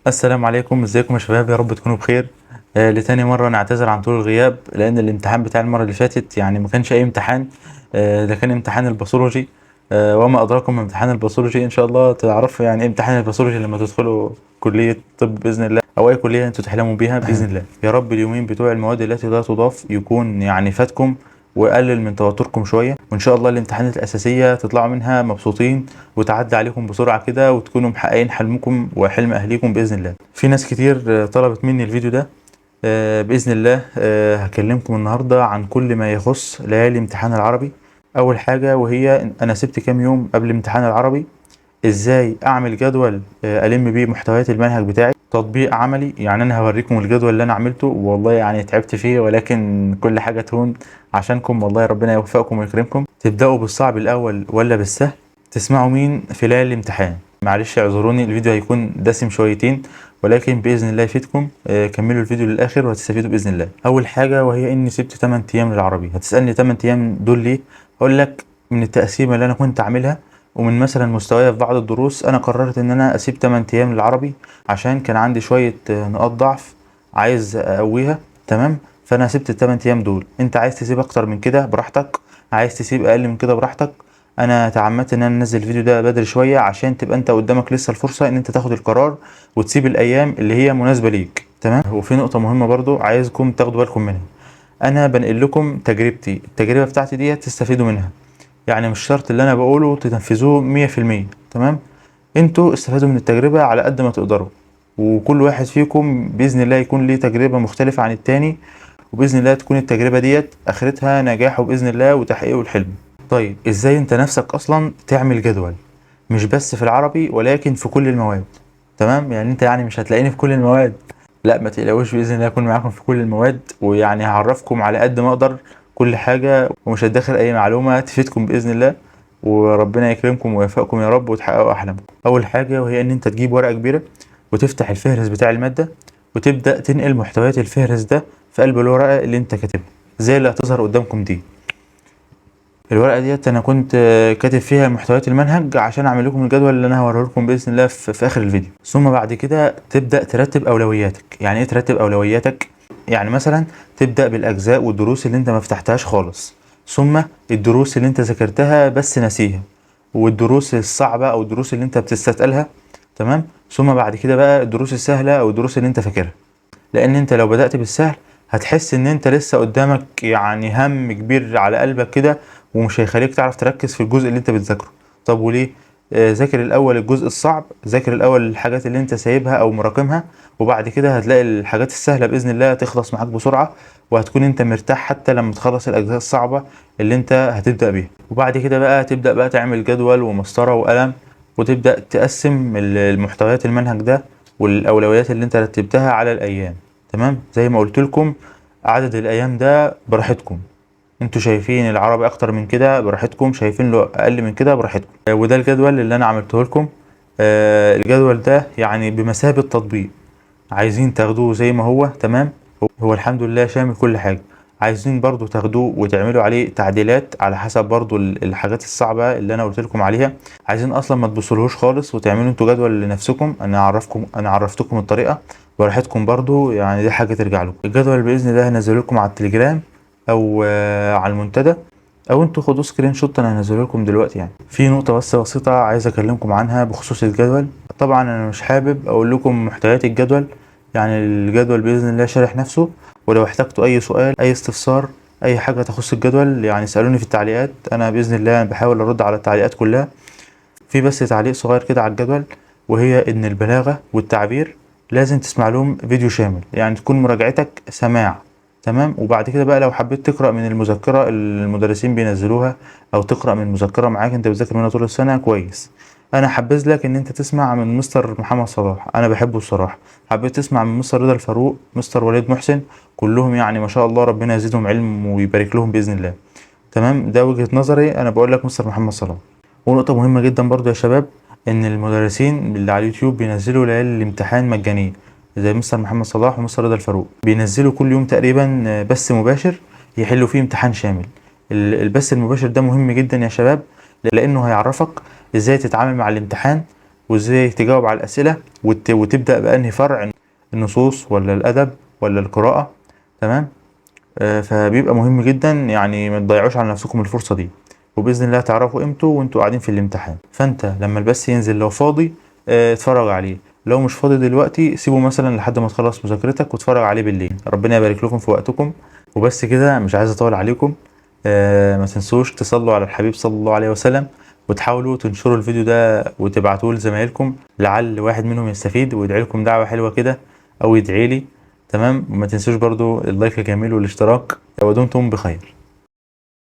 السلام عليكم، ازيكم يا شباب؟ يا رب تكونوا بخير. لتاني مرة نعتذر عن طول الغياب، لأن الامتحان بتاع المرة اللي فاتت يعني ما كانش أي امتحان، ده كان امتحان ال pathology. وما أدراكم ما امتحان ال pathology، إن شاء الله تعرفوا يعني إيه امتحان ال pathology لما تدخلوا كلية طب بإذن الله، أو أي كلية أنتوا تحلموا بيها بإذن الله. يا رب اليومين بتوع المواد التي لا تضاف يكون يعني فاتكم وقلل من توتركم شوية، وإن شاء الله الامتحانات الأساسية تطلعوا منها مبسوطين وتعدي عليكم بسرعة كده، وتكونوا محققين حلمكم وحلم أهليكم بإذن الله. في ناس كتير طلبت مني الفيديو ده، بإذن الله هكلمكم النهاردة عن كل ما يخص ليالي امتحان العربي. أول حاجة وهي أنا سبت كام يوم قبل امتحان العربي، إزاي أعمل جدول ألم بيه محتويات المنهج بتاعي، تطبيق عملي. يعني أنا هوريكم الجدول اللي أنا عملته، والله يعني تعبت فيه، ولكن كل حاجة تهون عشانكم، والله ربنا يوفقكم ويكرمكم. تبدأوا بالصعب الأول ولا بالسهل؟ تسمعوا مين في ليالي الامتحان؟ معلش اعذروني الفيديو هيكون دسم شويتين، ولكن بإذن الله يفيدكم. كملوا الفيديو للآخر وهتستفيدوا بإذن الله. أول حاجة وهي إني سبت 8 أيام للعربي. هتسألني 8 أيام دول ليه؟ هقول لك من التقسيمة اللي أنا كنت عاملها ومن مثلا مستواي في بعض الدروس، أنا قررت إن أنا أسيب 8 أيام للعربي عشان كان عندي شوية نقاط ضعف عايز أقويها، تمام؟ فأنا سبت التمن أيام دول. أنت عايز تسيب أكتر من كده براحتك، عايز تسيب أقل من كده براحتك. انا تعمدت ان انا انزل الفيديو ده بدري شوية عشان تبقى انت قدامك لسه الفرصة ان انت تاخد القرار وتسيب الايام اللي هي مناسبة ليك، تمام؟ وفي نقطة مهمة برضو عايزكم تاخدوا بالكم منها، انا بنقل لكم تجربتي، التجربة بتاعتي دي تستفيدوا منها، يعني مش شرط اللي انا بقوله تنفذوه 100%، تمام؟ انتوا استفادوا من التجربة على قد ما تقدروا، وكل واحد فيكم باذن الله يكون ليه تجربه مختلفة عن التاني، وباذن الله تكون التجربة ديت اخرتها نجاحه باذن الله وتحقيقه الحلم. طيب ازاي انت نفسك اصلا تعمل جدول، مش بس في العربي ولكن في كل المواد، تمام؟ يعني انت يعني مش هتلاقيني في كل المواد، لا ما تقلقوش، باذن الله اكون معاكم في كل المواد، ويعني هعرفكم على قد ما اقدر كل حاجة، ومش هتدخل اي معلومة تفيدكم باذن الله، وربنا يكرمكم ويوفقكم يا رب وتحققوا احلامكم. اول حاجة وهي ان انت تجيب ورقة كبيرة وتفتح الفهرس بتاع المادة، وتبدا تنقل محتويات الفهرس ده في قلب الورقة اللي انت كاتبها زي اللي هتظهر قدامكم دي. الورقة ديت انا كنت كاتب فيها محتويات المنهج عشان اعمل لكم الجدول اللي انا هوريه لكم باذن الله في اخر الفيديو. ثم بعد كده تبدا ترتب اولوياتك. يعني ايه ترتب اولوياتك؟ يعني مثلا تبدا بالاجزاء والدروس اللي انت ما فتحتهاش خالص، ثم الدروس اللي انت ذاكرتها بس ناسيها، والدروس الصعبة او الدروس اللي انت بتستثقلها، تمام؟ ثم بعد كده بقى الدروس السهلة او الدروس اللي انت فاكرها، لان انت لو بدات بالسهل هتحس ان انت لسه قدامك يعني هم كبير على قلبك كده، ومش هيخليك تعرف تركز في الجزء اللي انت بتذاكره. طب وليه؟ ذاكر الاول الجزء الصعب، ذاكر الاول الحاجات اللي انت سايبها او مراكمها، وبعد كده هتلاقي الحاجات السهلة باذن الله تخلص معاك بسرعة، وهتكون انت مرتاح حتى لما تخلص الاجزاء الصعبة اللي انت هتبدا بيها. وبعد كده بقى تبدا بقى تعمل جدول ومسطره وقلم، وتبدا تقسم المحتويات المنهج ده والاولويات اللي انت رتبتها على الايام، تمام؟ زي ما قلت لكم عدد الايام ده براحتكم، انتوا شايفين العربي اكتر من كده براحتكم، شايفين له اقل من كده براحتكم. وده الجدول اللي انا عملته لكم. الجدول ده يعني بمثابة تطبيق، عايزين تاخدوه زي ما هو، تمام؟ هو الحمد لله شامل كل حاجة. عايزين برضو تاخدوه وتعملوا عليه تعديلات على حسب برضو الحاجات الصعبة اللي انا قلت لكم عليها. عايزين اصلا ما تبصلهوش خالص وتعملوا انتوا جدول لنفسكم، انا عرفتكم الطريقة براحتكم برضو، يعني دي حاجة ترجع لكم. الجدول بإذن الله هنزله لكم على التليجرام او على المنتدى، او انتوا خدوا screenshot انا هنزله لكم دلوقتي. يعني في نقطة بس بسيطة عايز اكلمكم عنها بخصوص الجدول. طبعا انا مش حابب اقول لكم محتويات الجدول، يعني الجدول بإذن الله شارح نفسه، ولو احتجتوا اي سؤال اي استفسار اي حاجة تخص الجدول يعني اسألوني في التعليقات، انا بإذن الله بحاول ارد على التعليقات كلها. في بس تعليق صغير كده على الجدول، وهي ان البلاغة والتعبير لازم تسمع لهم فيديو شامل، يعني تكون مراجعتك سماع، تمام؟ وبعد كده بقى لو حبيت تقرأ من المذكرة اللي المدرسين بينزلوها، او تقرأ من مذكرة معاك انت بتذاكر منها طول السنة كويس. انا حبذ لك ان انت تسمع من مستر محمد صلاح، انا بحبه الصراحة. حبيت تسمع من مستر رضا الفاروق، مستر وليد محسن، كلهم يعني ما شاء الله ربنا يزيدهم علم ويبارك لهم بإذن الله، تمام؟ ده وجهة نظري، انا بقول لك مستر محمد صلاح. ونقطة مهمة جدا برضو يا شباب، ان المدرسين اللي على اليوتيوب بينزلوا ليالي الامتحان مجانية، زي مستر محمد صلاح ومستر رضا الفاروق، بينزلوا كل يوم تقريبا بث مباشر يحلوا فيه امتحان شامل. البث المباشر ده مهم جدا يا شباب، لانه هيعرفك ازاي تتعامل مع الامتحان، وازاي تجاوب على الاسئلة وتبدا بانهي فرع، النصوص ولا الادب ولا القراءة. تمام. فبيبقى مهم جدا، يعني ما تضيعوش على نفسكم الفرصة دي، وباذن الله تعرفوا قيمته وانتوا قاعدين في الامتحان. فانت لما البث ينزل لو فاضي اتفرج عليه، لو مش فاضي دلوقتي سيبه مثلا لحد ما تخلص مذاكرتك واتفرج عليه بالليل. ربنا يبارك لكم في وقتكم. وبس كده، مش عايز اطول عليكم. ما تنسوش تصلوا على الحبيب صلى الله عليه وسلم، وتحاولوا تنشروا الفيديو ده وتبعتوه لزمايلكم لعل واحد منهم يستفيد ويدعي لكم دعوة حلوة كده او يدعي لي. تمام. وما تنسوش برضو ال like الجميل والاشتراك، ودمتم بخير.